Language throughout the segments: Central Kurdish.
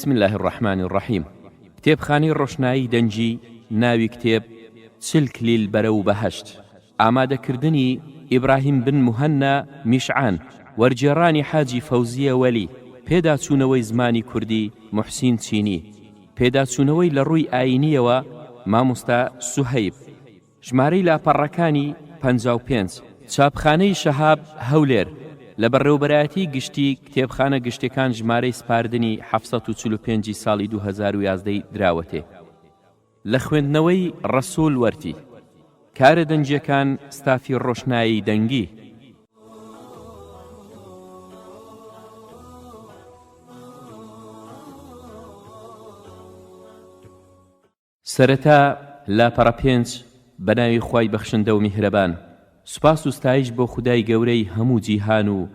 بسم اللە الرحمن الرحیم کتێبخانەی ڕۆشنایی دەنگی ناوی کتێب چل کلیل بەرەو بەهەشت ئامادەکردنی ئیبراهیم بن موهەننا میشعان وەرگێڕانی حاجی فەوزیە وەلی پێداچوونەوەی زمانی کوردی موحسین چینی پێداچوونەوەی لە ڕووی ئایینییەوە مامۆستا سوهەیب ژمارەی لاپەڕەکانی، 55. چاپخانەی شەهاب، هەولێر، لە بەڕێوەبەرایەتی گشتی کتێبخانە گشتیەکان ژمارەی سپاردنی 745 ی ساڵی 2011 ی دراوەتێ. لە خوێندنەوەی ڕەسول وەرتی. کارە دەنگیەکان ستافی ڕۆشنایی دەنگی. سەرەتا، لاپەڕە پێنج، بەناوی خوای بەخشندە و میهرەبان، سوپاس و ستایش بۆ خودای گەورەی هەموو جیهان و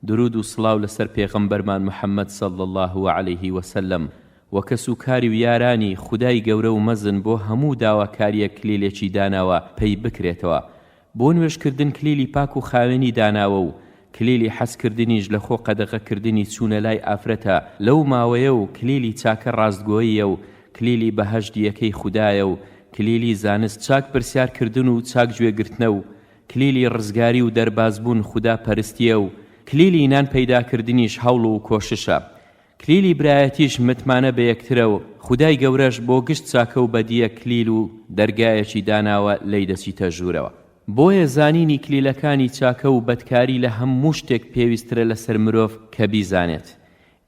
دروود و سڵاو لەسەر پێغەمبەرمان محمد صلی اللە علیه وسلم و کەس و کاری و یارانی، خودای گەورە و مەزن بۆ هەموو داواکاریەک کلیلێکی داناوە پێی بکرێتەوە بۆ نوێژکردن کلیلی پاک و خاوێنی داناوە و کلیلی حەزکردنیش لە خۆ قەدەغەکردنی چوونە لای ئافرەتە لەو ماوەیە و کلیلی چاکە ڕاستگۆییە و کلیلی بەهەشت یەکەی خودایە و کلیلی زانست چاک پرسیار کردن و چاک گوێگرتنە و کلیلی ڕزگاری و دەربازبوون خودا پەرستیە و کلیلی نان پەیداکردنیش هەوڵ و کۆششە کلیلی برایەتیش متمانە بە یەکترە و خودای گەورەش بۆ گشت چاکە و بەدییەک کلیل و دەرگایەکی داناوە لێی دەچیتە ژوورەوە. بۆیە زانینی کلیلەکانی چاکە و بەدکاری لە هەموو شتێک پێویسترە لەسەر مرۆڤ کە بیزانێت.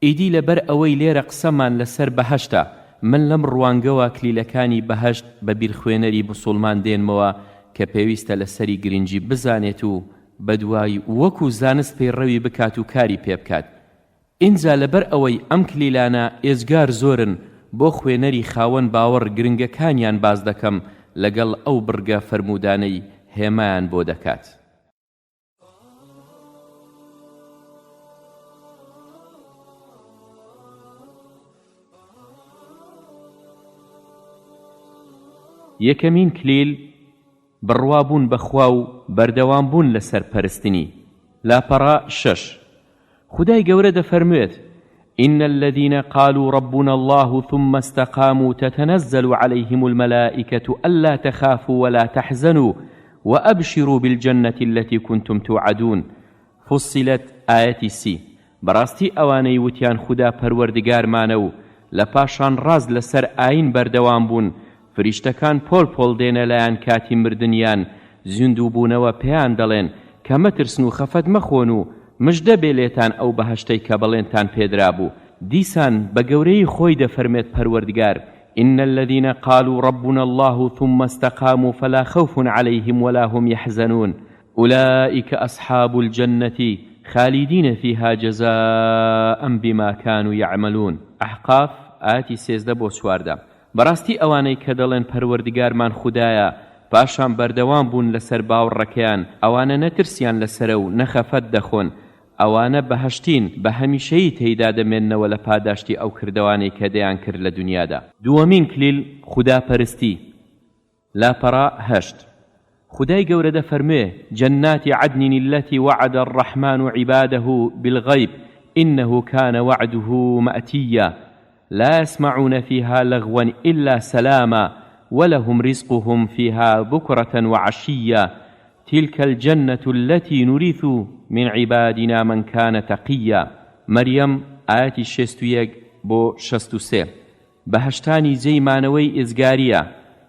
ئیدی لەبەر ئەوەی لێرە قسەمان لەسەر بەهەشتە، من لەم ڕوانگەوە کلیلەکانی بەهەشت بە بیر خوێنەری بوسوڵمان دێنمەوە کە پێویستە لەسەری گرنگی بزانێت و بەدوای وەکو زانست پەیڕەوی بکات و کاری پێبکات. ئینجا لەبەر ئەوەی ئەم کلیلانە ئێجگار زۆرن بۆ خوێنەری خاوەن باوەڕ گرنگەکانیان باس دەکەم لەگەڵ ئەو بڕگە فەرموودانەی هێمایان بۆ دەکات. یەکەمین کلیل، بڕوا بوون بە خوا و بەردەوام بوون لەسەر پەرستنی، لاپەڕە شەش. خودای گەورە دەفەرموێت، ان الذین قالوا ربنا اللە ثم استقاموا تتنزل علیهم الملائکە الا تخافوا ولا تحزنوا وابشروا بالجنە التی کنتم توعدون، فصلت، ئایەتی سی، بەڕاستی ئەوانەی وتیان خودا پەروەردگارمانە و لە پاشان ڕاست لەسەر ئایین بەردەوام بوون فریشتەکان پۆل پۆل دێنە لایان کاتی مردنیان زیندوو بوونەوە پێیان دەڵێن کە مەترسن و خەفەت مەخۆن و مژدە بێ لێتان ئەو بەهەشتەی کە بەڵێنتان پێدرابوو دیسان بە گەورەیی خۆی دەفەرمێت پەروەردگار ان الذین قالوا ربنا اللە ثم استقاموا فلا خوف علیهم ولا هم یحزنون اولئک اصحاب الجنە خالیدین فیها جزاء بما کانوا یعملون احقاف ئایەتی 13 بۆ 14 بەڕاستی ئەوانەی کە دەڵێن پەروەردگارمان خودایە پاشان بەردەوام بوون لەسەر باوڕەکەیان ئەوانە نە ترسیان لەسەرە و نە خەفەت دەخۆن ئەوانە بەهەشتین بە هەمیشەیی تێیدا دەمێننەوە لە پاداشتی ئەو کردەوانەی کە دەیانکرد لە دونیادا. دووەمین کلیل خودا پەرستی لاپەڕە هەشت. خودای گەورە دەفەرموێ، جنات عدن التی وعد الرحمن عباده بالغیب انه کان وعده مأتیا لا یسمعون فیها لغوا الا سلاما ولهم رزقهم فیها بکرة وعشیا تلک الجنة التی نورث من عبادنا من کان تقیا مەریەم ئایەتی 61 بۆ 63. بەهەشتانی جێی مانەوەی ئێجگارییە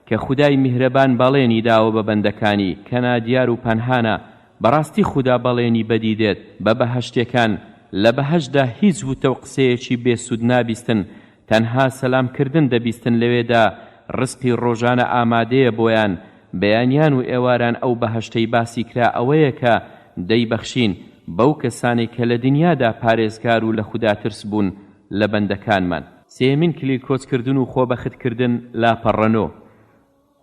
کە خودای میهرەبان بەڵێنی داوە بە بەندەکانی کە نادیار و پەنهانە، بەڕاستی خودا بەڵێنی بەدی دێت بە بەهەشتیەکان، لە بەهەشتدا هیچ وتە و قسەیەکی بێ سوود نابیستن تەنها سەلام کردن دەبیستن لەوێدا ڕزقی ڕۆژانە ئامادەیە بۆیان بەیانیان و ئێواران ئەو بەهەشتەی باسی کرا ئەوەیە کە دەیبەخشین بەو کەسانەی کە لە دنیادا پارێزگار و لە خودا ترس بوون لە بەندەکانمان. سێیەمین کلیل کۆچکردن و خۆبەختکردن لاپەڕە نۆ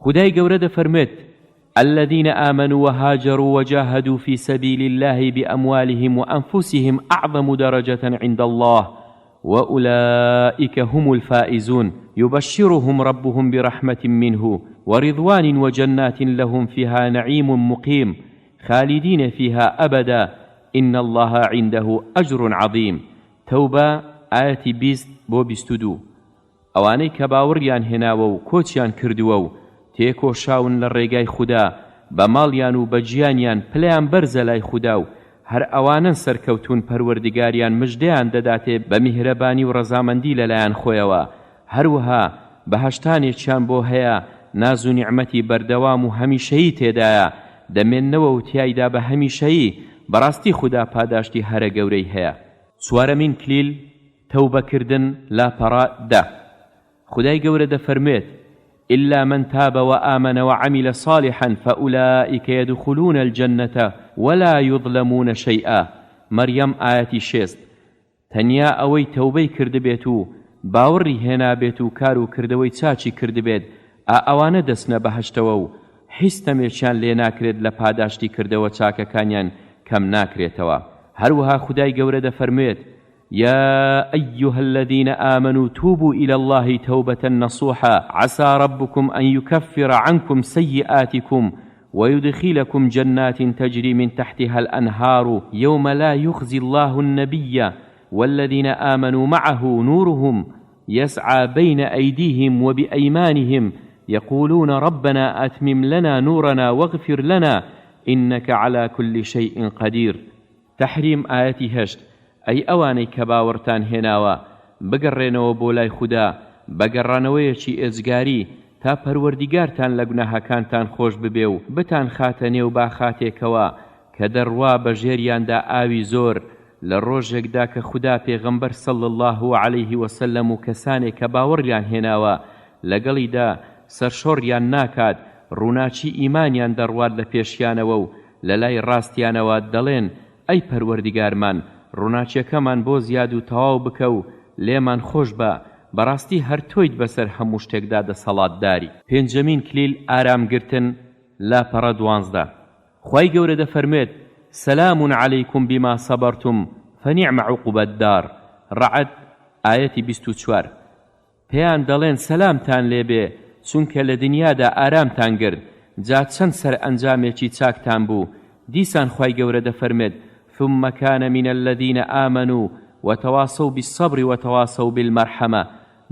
خودای گەورە دەفەرموێت، الذین آمنوا وهاجروا وجاهدوا فی سبیل اللە بأموالهم وأنفسهم أعظم درجة عند اللە وأولئک هم الفائزون یبشرهم ربهم برحمة منه ورضوان وجنات لهم فیها نعیم مقیم خالدین فیها أبدا إن اللە عنده أجر عظیم تەوبە. ئایەتی 20 بۆ 22 ئەوانەی کە باوەڕیان هێناوە و کۆچیان کردووە و تێکۆشاون لە ڕێگای خودا بە ماڵیان و بە گیانیان پلەیان بەرزە لای خودا و هەر ئەوانەن سەرکەوتوون پەروەردگاریان مژدەیان دەداتێ بە میهرەبانی و ڕەزامەندی لەلایەن خۆیەوە هەروەها بەهەشتانێکیان بۆ هەیە ناز و نیعمەتی بەردەوام و هەمیشەیی تێدایە دەمێننەوە و تیایدا بە هەمیشەیی بەڕاستی خودا پاداشتی هەرە گەورەی هەیە. چوارەمین کلیل، تەوبە کردن، لاپەڕە، دە. خودای گەورە دەفەرموێت، الا من تاب وآمن وعمل صالحا فاولئک یدخلون الجنە ولا یظلمون شیئا، مەریەم ئایەتی شێست، تەنیا ئەوەی تەوبەی کردبێت و باوەڕی هێنابێت و کار و کردەوەی چاکی کردبێت ئا ئەوانە دەچنە بەهەشتەوە و هیچ ستەمێکیان لێ ناکرێت لە پاداشتی کردەوە چاکەکانیان کەم ناکرێتەوە هەروەها خودای گەورە دەفەرموێت يا أيها الذين آمنوا توبوا إلى الله توبة نصوحا عسى ربكم أن يكفر عنكم سيئاتكم ويدخلكم جنات تجري من تحتها الأنهار يوم لا يخزي الله النبي والذين آمنوا معه نورهم يسعى بين أيديهم وبأيمانهم يقولون ربنا أتمم لنا نورنا واغفر لنا إنك على كل شيء قدير تحریم ئایەتی هەشت، ئەی ئەوانەی کە باوەڕتان هێناوە، بگەڕێنەوە بۆ لای خودا بە گەڕانەوەیەکی ئێجگاری تا پەروەردیگارتان لە گوناهەکانتان خۆش ببێ و بتانخاتە نێو باخاتێکەوە کە دەڕوا بە ژێریاندا ئاوی زۆر لە ڕۆژێکدا کە خودا پێغەمبەر صلی اللە علیه وسلم و کەسانێک کە باوەڕیان هێناوە لەگەڵیدا سەرشۆڕیان ناکات ڕووناکی ئیمانیان دەڕوات لە پێشیانەوە و لەلای ڕاستیانەوە دەڵێن، ئەی پەروەردگارمان ڕووناکیەکەمان بۆ زیاد و تەواو بکە و لێمان خۆش بە، بەڕاستی هەر تۆیت بەسەر هەموو شتێکدا دەسەڵاتداری. پێنجەمین کلیل ئارام گرتن، لاپەڕە دوانزدە. خوای گەورە دەفەرموێت، سلام علیکم بما صبرتم فنعم عقبی الدار، ڕەعد، ئایەتی 24. پێیان دەڵێن سەلامتان لێ بێ چونکە لە دنیادا ئارامتان گرت جا چەند سەرئەنجامێکی چاکتان بوو دیسان خوای گەورە دەفەرمێت ثم کان من الذین آمنوا وتواصوا بالصبر وتواصوا بالمرحمە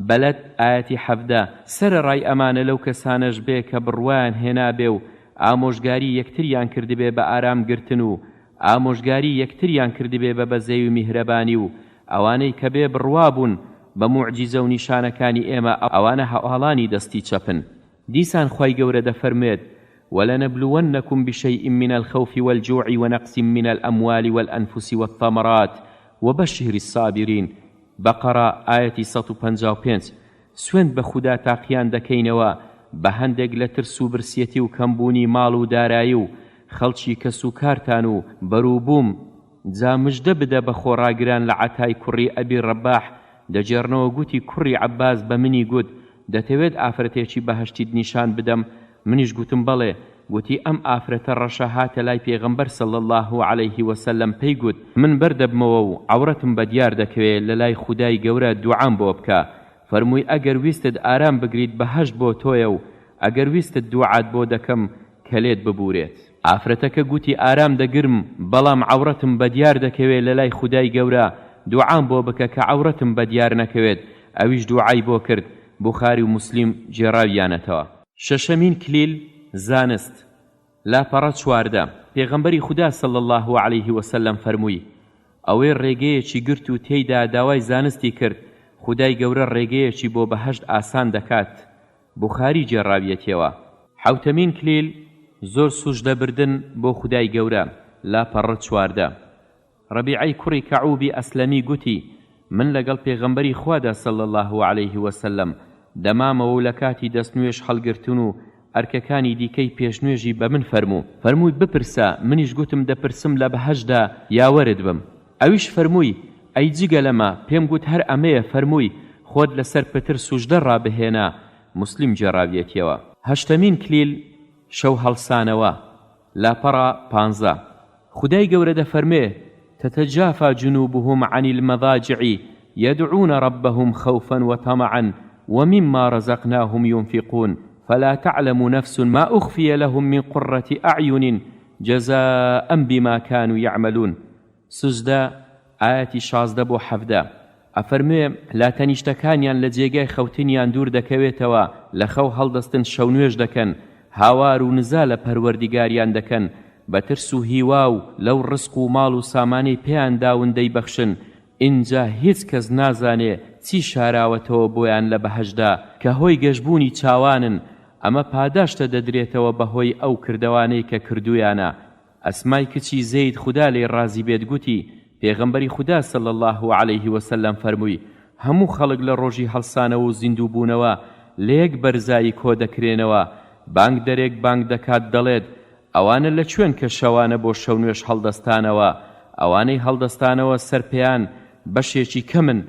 بەلەد ئایەتی 17 سەرەڕای ئەمانە لەو کەسانەش بێ کە بڕوایان هێنابێ و ئامۆژگاری یەکتریان کردبێ بە ئارام گرتن و ئامۆژگاری یەکتریان کردبێ بە بەزەی و میهرەبانی و ئەوانەی کە بێ بڕوا بوون بە موعجیزە و نیشانەکانی ئێمە ئەوانە هەواڵانی دەستی چەپن. دیسان خوای گەورە دەفەرموێت، ولنبلونکم بشیء من الخوف والجوع ونقص من الاموال والانفس والثمرات وبشر الصابرین، بەقەڕە، ئایەتی 155، سوێند بە خودا تاقیان دەکەینەوە بە هەندێک لە ترس و برسیەتی و کەمبوونی ماڵ و دارایی و خەڵکی کەسوکارتان و بەروبووم، جا مژدە بدە بە خۆڕاگران لە عەتای کوڕی ئەبی ڕەباح دەگێڕنەوە گوتی کوڕی عەباس بە منی گوت دەتەوێت ئافرەتێکی بەهەشتیت نیشان بدەم منیش گوتم بەڵێ گوتی ئەم ئافرەتە ڕەشە هاتە لای پێغەمبەر صلی اللە علیه وسلم پێی گوت من بەردەبمەوە و عەورەتم بەدیار دەکەوێ لەلای خودای گەورە دوعام بۆ بکە فەرمووی ئەگەر ویستت ئارام بگریت بەهەشت بۆ تۆیە و ئەگەر ویستت دوعات بۆ دەکەم کە لێت ببورێت. ئافرەتەکە گوتی ئارام دەگرم بەڵام عەورەتم بەدیار دەکەوێ لەلای خودای گەورە دوعام بۆ بکە کە عەورەتم بەدیار نەکەوێت ئەویش دوعای بۆ کرد بوخاری و موسلیم گێڕاویانەتەوە. شەشەمین کلیل، زانست، لاپەڕە 14، پێغەمبەری خودا صلی اللە علیه وسلم فەرمووی، ئەوەی ڕێگەیەکی گرت و تێیدا داوای زانستی کرد خودای گەورە ڕێگەیەکی بۆ بەهەشت ئاسان دەکات بوخاری گێڕاویەتیەوە. حەوتەمین کلیل، زۆر سوجدە بردن بۆ خودای گەورە، لاپەڕە 14. ڕەبیعەی کوڕی کەعوبی ئەسلەمی گوتی، من لەگەڵ پێغەمبەری خوادا صلی اللە علیه وسلم دەمامەوە و لەکاتی دەست نوێژ هەڵگرتن و ئەرکەکانی دیکەی پێش نوێژی بە من فەرموو، فەرمووی بپرسە، منیش گوتم دەپرسم لە بەهەشتدا یاوەرت بم. ئەویش فەرمووی، ئەی جگە لەمە، پێم گوت هەر ئەمەیە، فەرمووی، خۆت لەسەر پتر سوجدە ڕابهێنە، موسلیم گێڕاویەتیەوە. هەشتەمین کلیل، شەو هەڵسانەوە، لاپەڕە پانزە، خودای گەورە دەفەرموێ، تتجافی جنوبهم عن المضاجع یدعون ربهم خوفا وطمعا ومما رزقناهم ينفقون فلا تعلم نفس ما اخفی لهم من قرة اعین جزاء بما كانوا یعملون، سجدە، ئایەتی 16 بۆ 17. ئەفەرموێ، لاتەنیشتەکانیان لە جێگای خەوتنیان دوور دەکەوێتەوە، لە خەو هەڵدەستن شەونوێژ دەکەن، هاوار و نزا لە پەروەردیگاریان دەکەن، بە ترس و هیوا و لەو ڕزق و ماڵ و سامانەی پێیان داون دەیبەخشن، ئینجا هیچ کەس نازانێ چی شاراوەتەوە بۆیان لە بەهەشتدا کە هۆی گەشبوونی چاوانن، ئەمە پاداشتە دەدرێتەوە بە هۆی ئەو کردەوانەی کە کردوویانە. ئەسمای کچی زەید خودا لێی ڕازی بێت گوتی، پێغەمبەری خودا صلی اللە علیه وسلم فەرمووی، هەموو خەڵک لە ڕۆژی هەڵسانەوە و زیندوو بوونەوە لە یەک بەرزایی کۆ دەکرێنەوە، بانگدەرێک بانگ دەکات دەڵێت، ئەوانە لە کوێن کە شەوانە بۆ شەونوێژ هەڵدەستانەوە، ئەوانەی هەڵدەستانەوە سەر پێیان بەشێکی کەمن،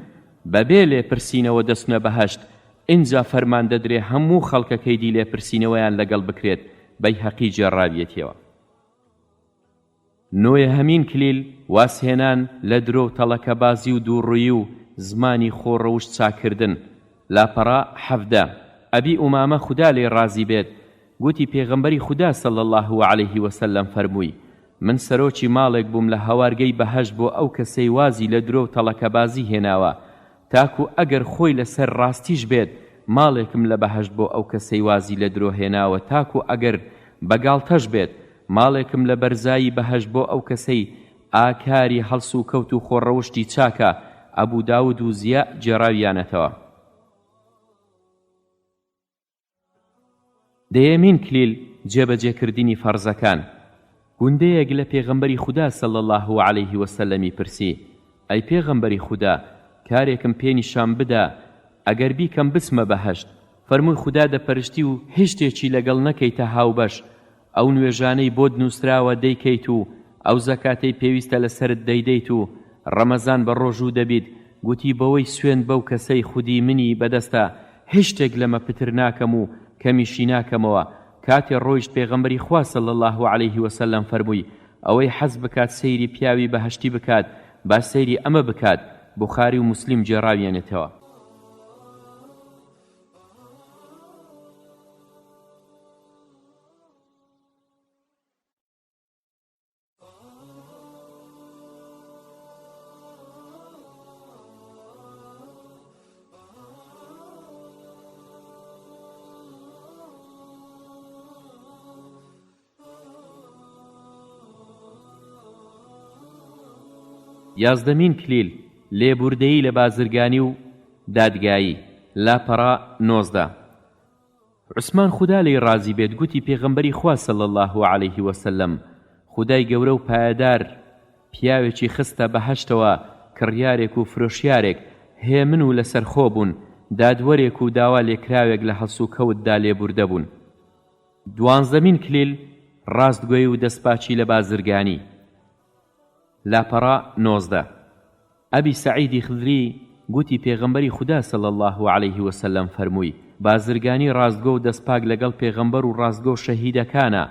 بەبێ لێپرسینەوە دەچنە بەهەشت، ئینجا فەرمان دەدرێ هەموو خەڵکەکەی دی لێپرسینەوەیان لەگەڵ بکرێت، بەیهەقی گێڕاویەتیەوە. نۆیەهەمین کلیل، وازهێنان لە درۆ و تەڵەکەبازی و دووڕوویی و زمانی خۆ ڕەوشت چاککردن، لاپەڕە 17. ئەبی ئومامە خودا لێی ڕازی بێت گوتی پێغەمبەری خودا صلی اللە علیه وسلم فەرمووی، من سەرۆکی ماڵێک بووم لە هەوارگەی بەهەشت بۆ ئەو کەسەی وازی لە درۆ و تەڵەکەبازی هێناوە تاکو ئەگەر خۆی لەسەر ڕاستیش بێت ماڵێکم لە بەهەشت بۆ ئەو کەسەی وازی لە درۆ هێناوە تاکو ئەگەر بە گاڵتەش بێت ماڵێکم لە بەرزایی بەهەشت بۆ ئەو کەسەی ئاکاری هەڵسوکەوت و خۆڕەوشتی چاکە، ئەبو داود و زیاء گێڕاویانەتەوە. دەیەمین کلیل، جێبەجێکردنی فەرزەکان. گوندەیەک لە پێغەمبەری خودا صلی اللە علیه وسلم ی پرسی، ئەی پێغەمبەری خودا کارێکم پێ نیشان بدە ئەگەر بیکەم بچمە بەهەشت، فەرمووی خودا دەپەرستی و هیچ شتێکی لەگەڵ نەکەیتە هاوبەش، ئەو نوێژانەی بۆت نووسراوە دەیکەیت و ئەو زەکاتەی پێویستە لەسەرت دەیدەیت و ڕەمەزان بە ڕۆژوو دەبیت، گوتی بەوەی سوێند بەو کەسەی خودی منی بەدەستە هیچ شتێک لەمە پتر ناکەم و کەمیشی ناکەمەوە، کاتێ ڕۆیشت پێغەمبەری خوا صلی اللە علیه وسلم فەرمووی، ئەوەی حەز بکات سەیری پیاوی بەهەشتی بکات با سەیری ئەمە بکات، بوخاری و موسلیم گێڕاویانێتەوە. یازدەمین کلیل، لێبوردەیی لە بازرگانی و دادگایی، لاپەڕە 19. عوسمان خودا لێی ڕازی بێت گوتی پێغەمبەری خوا صلی اللە علیه وسلم خودای گەورە و پایەدار پیاوێکی خستە بەهەشتەوە کڕیارێک و فرۆشیارێک هێمن و لەسەرخۆ بوون دادوەرێک و داوا لێکراوێک لە هەڵسوکەوتدا لێبوردە بوون. دوانزەمین کلیل، ڕاستگۆیی و دەستپاکی لە بازرگانی. لاپەڕە 19. ئەبی سەعیدی خدری گوتی پێغەمبەری خودا صلی اللە علیه وسلم فەرمووی، بازرگانی ڕاستگۆ و دەستپاک لەگەڵ پێغەمبەر و ڕاستگۆ شەهیدەکانە،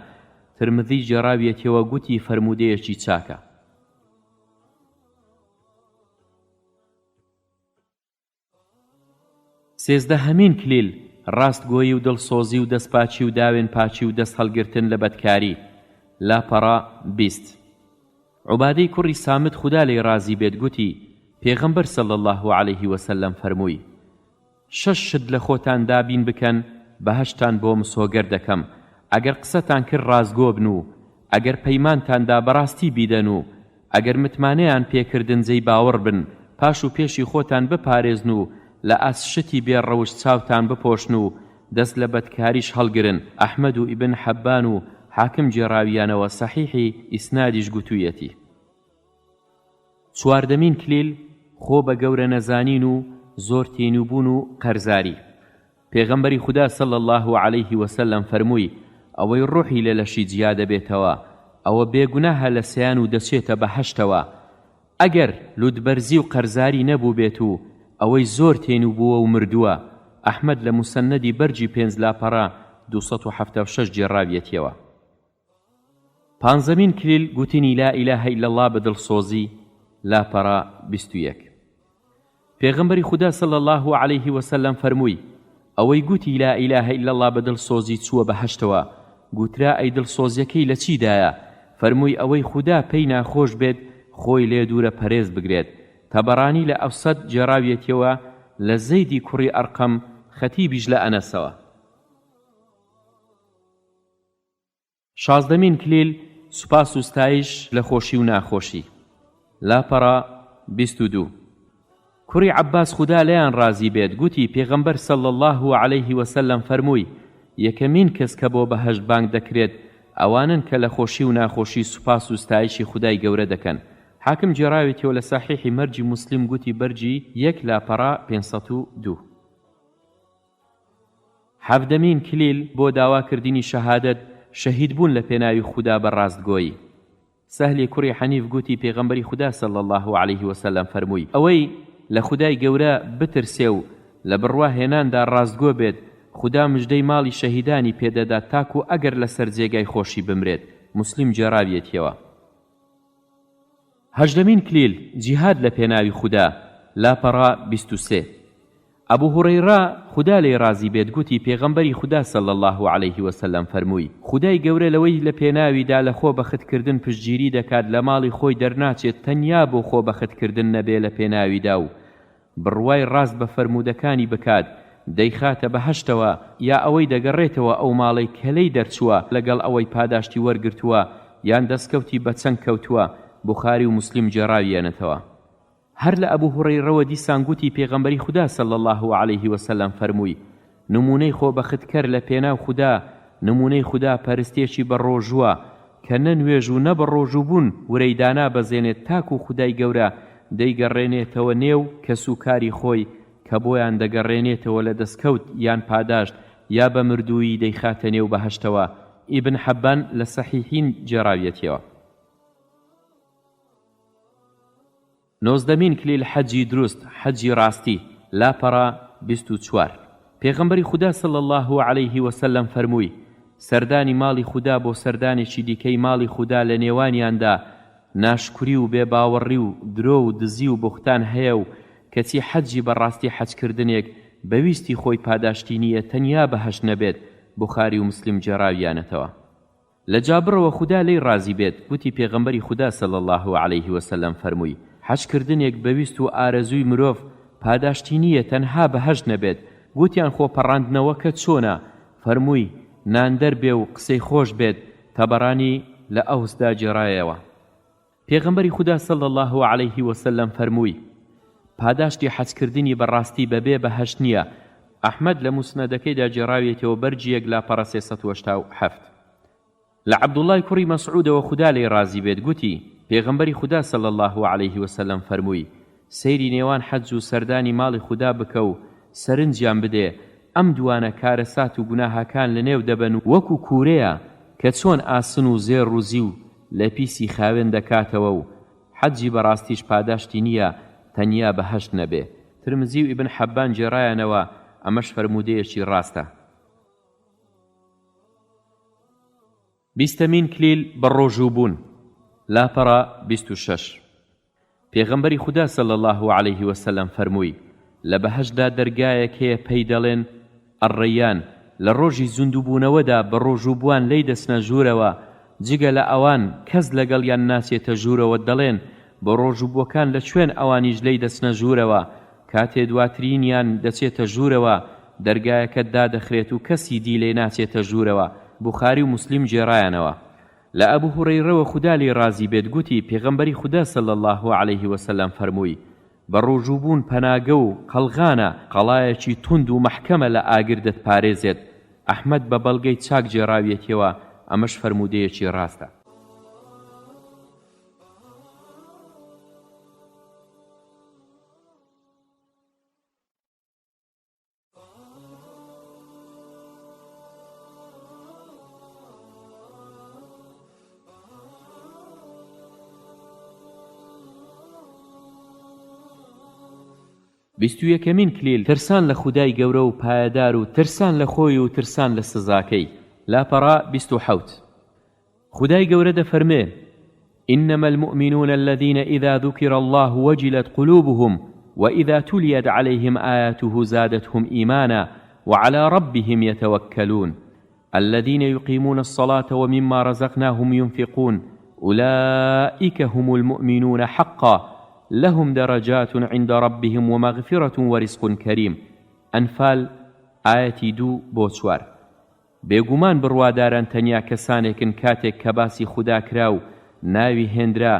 ترمذی گێڕاویەتیەوە گوتی فەرموودەیەکی چاکە. سێزدەهەمین کلیل، ڕاستگۆیی و دڵسۆزی و دەستپاکی و داوێن پاکی و دەست هەڵگرتن لە بەدکاری، لاپەڕە 20. عوبادەی کوڕی سامت خودا لێی ڕازی بێت گوتی، پێغەمبەر صلی اللە علیه وسلم فەرمووی، شەش شت لە خۆتان دابین بکەن بەهەشتتان بۆ مسۆگەر دەکەم، ئەگەر قسەتان کرد ڕاستگۆ بن و ئەگەر پەیمانتان دا بەڕاستی بیدەن و ئەگەر متمانەیان پێ کردن جێی باوەڕ بن، پاش و پێشی خۆتان بپارێزن و لە ئاست شتی بێ ڕەوشت چاوتان بپۆشن و دەست لە بەدکاریش هەڵگرن، ئەحمەد و ئیبن حبان و حاکم گێڕاویانەوە سەحیحی ئیسنادیش گوتوویەتی. چواردەمین کلیل، خۆ بە گەورە نەزانین و زۆر تینوو بوون و قەرزاری. پێغەمبەری خودا صلی اللە علیه وسلم فەرمووی، ئەوەی ڕوحی لە لەشی جیا دەبێتەوە ئەوە بێ گوناهە لە سیان و دەچێتە بەهەشتەوە ئەگەر لوتبەرزی و قەرزاری نەبووبێت و ئەوەی زۆر تێنوو بووە و مردووە، ئەحمەد لە موسەنەدی بەرگی پێنج لاپەڕە 276 گێڕاویەتیەوە. پانزەمین کلیل گوتنی لا الە الا اللە بە دڵسۆزی، لاپەڕە 21. پێغەمبەری خودا صلی اللە علیه وسلم فەرمووی، ئەوەی گوتی لا الە الا اللە بە دڵسۆزی چووە بەهەشتەوە، گوترا ئەی دڵسۆزیەکەی لە چیدایە؟ فەرمووی ئەوەی خودا پێی ناخۆش بێت خۆی لێ دوورە پەرێز بگرێت. تەبەڕانی لە ئەوسەت گێڕاویەتیەوە لە زەیدی کوڕی ئەرقەم، خەتیبیش لە ئەنەسەوە. شازدەمین کلیل، سوپاس و ستایش لە خۆشی و ناخۆشی. لاپەڕە 22. کوڕی عەباس خودا لێیان ڕازی بێت گوتی پێغەمبەر صلی اللە علیه وسلم فەرمووی، یەکەمین کەس کە بۆ بەهەشت بانگ دەکرێت ئەوانەن کە لە خۆشی و ناخۆشی سوپاس و ستایشی خودای گەورە دەکەن. حاکم گێڕاوێتیەوە لە سەحیحی مەرجی موسلیم گوتی بەرگی یەک لاپەڕە 502. حەڤدەمین کلیل بۆ داوا کردنی شەهادەت، شەهید بوون لە پێناوی خودا بە ڕاستگۆیی. سەهلی کوڕی حەنیف گوتی پێغەمبەری خودا صلی اللە علیه وسلم فەرمووی، ئەوەی لە خودای گەورە بترسێ و لە بڕوا هێناندا ڕاستگۆ بێت، خودا مژدەی ماڵی شەهیدانی پێ دەدات تاکو ئەگەر لەسەر جێگای خۆشی بمرێت. موسلیم گێڕاویەتیەوە. هەژدەمین کلیل، جیهاد لە پێناوی خودا، لاپەڕە 23. ئەبو هوڕەیڕە خودا لێی ڕازی بێت گوتی پێغەمبەری خودا صلی اللە علیه وسلم فەرمووی، خودای گەورە لەوەی لە پێناویدا لە خۆ بەخت کردن پشتگیری دەکات لە ماڵی خۆی دەرناچێت تەنیا بۆ خۆ بەخت کردن نەبێ لە پێناویدا و بڕوای ڕاست بە فەرموودەکانی بکات دەیخاتە بەهەشتەوە یا ئەوەی دەگەڕێتەوە ئەو ماڵەی کە لێی دەرچووە لەگەڵ ئەوەی پاداشتی وەرگرتووە یان دەسکەوتی بە چنگ کەوتووە بوخاری و موسلیم گێڕاویانەتەوە. هەر لە ئەبو هوڕەیڕەوە دیسان گوتی پێغەمبەری خودا صلی اللە علیه وسلم فەرمووی، نموونەی خۆ بەختکەر لە پێناو خودا نموونەی خودا پەرستێکی بە ڕۆژووە کە نە نوێژ و نە بەڕۆژوو بوون ورەی دانابەزێنێت تاکو خودای گەورە دەیگەڕێنێتەوە نێو کەس و کاری خۆی کە بۆیان دەگەڕێنێتەوە لە دەسکەوت یان پاداشت یا بە مردوویی دەیخاتە نێو بەهەشتەوە ئیبن حبان لە سەحیحین گێڕاویەتیەوە. نۆزدەمین کلیل حەجی دروست، حەجی ڕاستی، لاپەڕە 24. پێغەمبەری خودا صلی اللە علیه وسلم فەرمووی، سەردانی ماڵی خودا بۆ سەردانێکی دیکەی ماڵی خودا لە نێوانیاندا ناشکوری و بێ باوەڕی و درۆ و دزی و بوختان هەیە و کەچی حەجی بە ڕاستی حەج کردنێک بە ویستی خۆی پاداشتی نییە تەنیا بەهەشت نەبێت، بوخاری و مسلم گێڕاویانەتەوە. لە جابڕەوە خودا لێی ڕازی بێت گوتی پێغەمبەری خودا صلی اللە علیه وسلم فەرمووی، حەج کردنێک بە ویست و ئارەزووی مرۆڤ پاداشتی نییە تەنها بەهەشت نەبێت، گوتیان خۆ پەڕاندنەوەکە چۆنە؟ فەرمووی، ناندەر بێ و قسەی خۆش بێت، تەبەڕانی لە ئەوسدا گێڕایەوە. پێغەمبەری خودا صلی اللە علیه وسلم فەرمووی، پاداشتی حەج کردنی بە ڕاستی بە بێ بەهەشت نییە، ئەحمەد لە موسنەدەکەیدا گێڕاویەتەوە بەرگی یەک لاپەڕە 387. لە عەبدوڵڵای کوڕی مەسعودەوە خودا لێی ڕازی بێت گوتی، پێغەمبەری خودا صلی اللە علیه وسلم فەرمووی، سەیری نێوان حەج و سەردانی ماڵی خودا بکە و سەرنجیان بدێ، ئەم دووانە کارەسات و گوناهەکان لەنێو دەبەن و وەکو کوورەیە کە چۆن ئاسن و زێڕ و زیو لە پیسی خاوێن دەکاتەوە و حەجی بەڕاستیش پاداشتی نییە تەنیا بەهەشت نەبێ. ترمزی و ئیبن حبان گێڕایانەوە، ئەمەش فەرموودەیەکی ڕاستە. بیستەمین کلیل بەڕۆژوو بوون، لاپەڕە 26. پێغەمبەری خودا صلی اللە علیه وسلم فەرمووی، لە بەهەشتدا دەرگایەک هەیە پێی دەڵێن، الریان، لە ڕۆژی زیندووبوونەوەدا بەڕۆژووبووان لێی دەچنە ژوورەوە، جگە لە ئەوان کەس لەگەڵیان ناچێتە ژوورەوە، دەڵێن، بەڕۆژووبووەکان لە کوێن ئەوانیش لێی دەچنە ژوورەوە، کاتێ دواترینیان دەچێتە ژوورەوە دەرگایەکە دادەخرێت و کەسی دی لێ ناچێتە ژوورەوە، بوخاری و موسلیم گێڕایانەوە. لە ئەبو هوڕەیڕەوە خودا لێی ڕازی بێت گوتی، پێغەمبەری خودا صلی اللە علیه وسلم فەرمووی، بەڕۆژوو بوون پەناگە و قەڵغانە، قەڵایەکی توند و مەحکەمە لە ئاگر دەتپارێزێت، ئەحمەد بە بەڵگەی چاک گێڕاویەتیەوە، ئەمەش فەرموودەیەکی ڕاستە. بیست و یەکەمین کلیل، ترسان لە خودای گەورە و پایەدار و ترسان لە خۆی و ترسان لە سزاکەی، لاپەڕە 27. خودای گەورە دەفەرمێ، انما المؤمنون الذین اذا ذکر اللە وجلت قلوبهم واذا تلیت علیهم آیاته زادتهم ایمانا وعلی ربهم یتوکلون الذین یقیمون الصلاة ومما رزقناهم ينفقون اولئک هم المؤمنون حقا. لهم درجات عند ربهم ومغفرة ورزق کریم، ئەنفال، ئایەتی دوو بۆ چوار. بێگومان بڕواداران تەنیا کەسانێکن کاتێک کە باسی خودا کرا و ناوی هێنرا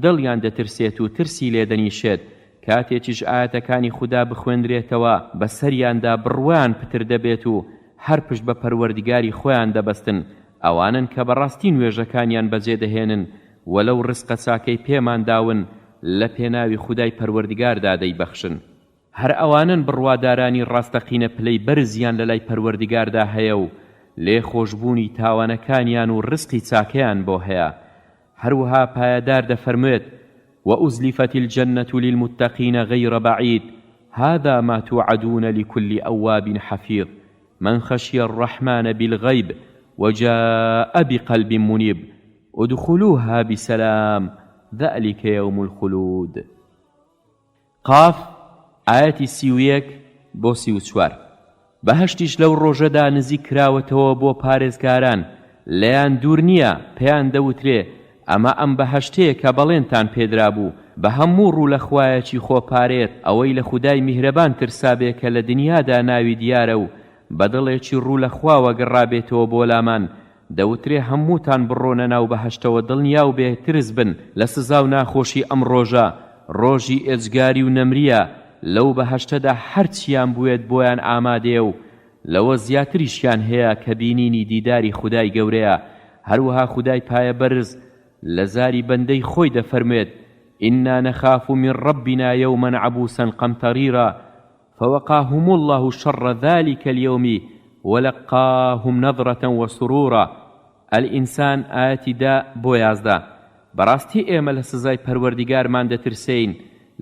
دڵیان دەترسێت و ترسی لێ دەنیشێت، کاتێکیش ئایەتەکانی خودا بخوێنرێتەوە بەسەریاندا بڕوایان پتر دەبێت و هەر پشت بە پەروەردگاری خۆیان دەبەستن، ئەوانەن کە بەڕاستی نوێژەکانیان بەجێ دەهێنن و لەو ڕزقە چاکەی پێمان داون لە پێناوی خودای پەروەردگاردا دەیبەخشن. هەر ئەوانەن بڕوادارانی ڕاستەقینە پلەی بەرزیان لەلای پەروەردگاردا هەیە و لێخۆشبوونی تاوانەکانیان و ڕزقی چاکەیان بۆ هەیە. هەروەها پایەدار دەفەرموێت، وأزلفت الجنة للمتقین غیر بعید هذا ما توعدون لکل اواب حفیظ من خشی الرحمن بالغیب وجاء بقلب منیب ادخلوها بسلام ذلک یوم الخلود. قاف، ئایەتی 31 بۆ 34. بەهەشتیش لەو ڕۆژەدا نزیک کراوەتەوە بۆ پارێزگاران، لێیان دوور نییە، پێیان دەوترێ، ئەمە ئەم بەهەشتەیە کە بەڵێنتان پێدرابوو، بە هەموو ڕوو لە خوایەکی خۆپارێز، ئەوەی لە خودای میهرەبان ترسابێ کە لە دنیادا ناوی دیارە و بە دڵێکی ڕوو لە خواوە گەڕابێتەوە بۆ لامان، دەوترێ هەمووتان بڕۆنە ناو بەهەشتەوە دڵنیا و بێ ترس بن لە سزا و ناخۆشی ئەم ڕۆژە، ڕۆژی ئێجگاری و نەمرییە، لەو بەهەشتەدا هەر چیان بوێت بۆیان ئامادەیە و لەوە زیاتریشیان هەیە کە بینینی دیداری خودای گەورەیە، هەروەها خودای پایەبەرز لە زاری بەندەی خۆی دەفەرموێت، انا نخاف من ربنا یوما عبوسا قمطریرا، فوقاهم اللە شر ذلک الیوم ولقاهم نضرە وسرورا، الانسان ئایەتی دە بۆ 11، بەڕاستی ئێمە لە سزای پەروەردیگارمان دەترسێین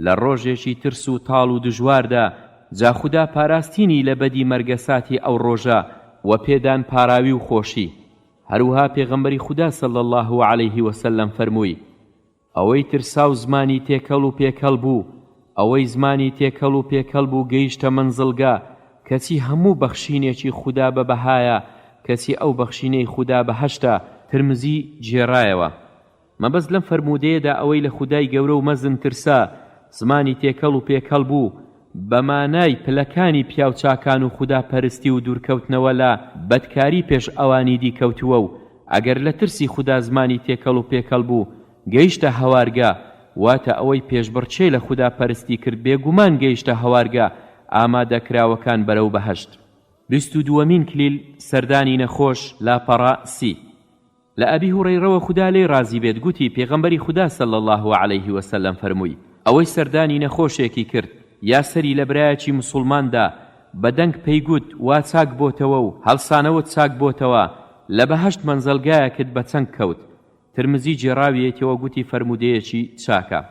لە ڕۆژێکی ترس و تاڵ و دژواردا، جا خودا پاراستینی لە بەدی مەرگەساتی ئەو ڕۆژە وە پێدان پاراوی و خۆشی. هەروها پێغەمبەری خودا صلی اللە علیه وسلم فەرمووی، ئەوەی ترسا و زمانی تێکەڵ و پێکەڵ بوو، ئەوەی زمانی تێکەڵ و پێکەڵ بوو گەیشتە مەنزڵگە، کەچی هەموو بەخشینێکی خودا بە بەهایە، کەچی ئەو بەخشینەی خودا بەهەشتە، ترمزی گێڕایەوە. مەبەست لەم فەرموودەیەدا ئەوەی لە خودای گەورە و مەزن ترسا، زمانی تێکەڵ و پێکەڵ بوو، بە مانای پلەکانی پیاوچاکان و خودا پەرستی و دوورکەوتنەوە لە بەدکاری پێش ئەوانی دی کەوتووە و ئەگەر لە ترسی خودا زمانی تێکەڵ و پێکەڵ بوو گەیشتە هەوارگە واتە ئەوەی پێشبڕکێی لە خودا پەرستی کرد بێگومان گەیشتە هەوارگە ئامادەکراوەکان بەرەو بەهەشت. بیست و دووەمین کلیل سەردانی نەخۆش لاپەڕە سی. لە ئەبی هوڕەیڕەوە خودا لێی ڕازی بێت گوتی پێغەمبەری خودا صلی اللە علیه وسلم فەرمووی، ئەوەی سەردانی نەخۆشێکی کرد یا سەری لە برایەکی موسوڵمان دا بە دەنگ پێی گوت وا چاک بۆتەوە و هەڵسانەوەت چاک بۆتەوە لە بەهەشت مەنزەڵگایەکت بە چنگ کەوت ترمزی گێڕاویەتەوە گوتی فەرموودەیەکی چاکە.